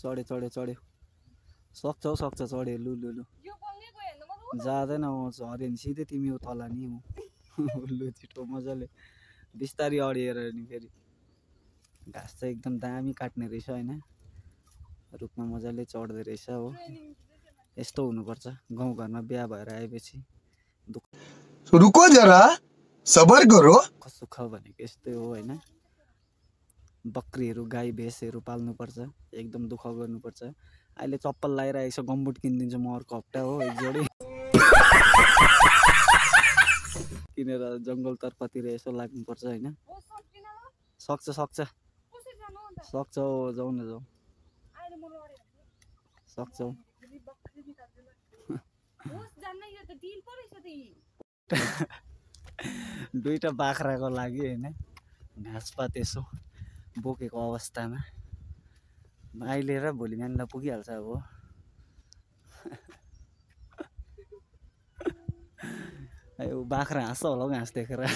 चढ्यो सक्छ चढ्यो लु लु लु जाँदैन झऱ्यो नि सिधै तिमी तल नि लु छिटो मजाले बिस्तारी अडिएर नि फेरि घाँस चाहिँ एकदम दामी काट्ने रहेछ होइन रुखमा मजाले चढ्दो रहेछ हो यस्तो हुनुपर्छ गाउँघरमा बिहा भएर आएपछि रुको जरा सबर करो सुख भनेको यस्तै हो होइन बकरीहरू गाई भैँसहरू पाल्नुपर्छ एकदम दुःख गर्नुपर्छ अहिले चप्पल लगाइरहेको छ गम्बुट किनिदिन्छु म अर्को हप्ता हो एक जोडी किनेर जङ्गलतर्फतिर यसो लाग्नुपर्छ होइन सक्छ जाउँ न जाउँ सक्छौ दुईटा बाख्राको लागि होइन घाँसपात यसो बोकेको अवस्थामा अहिले र भोलि बिहान पुगिहाल्छ अब बाख्रा हाँस्छ होला हौ घाँस देखेर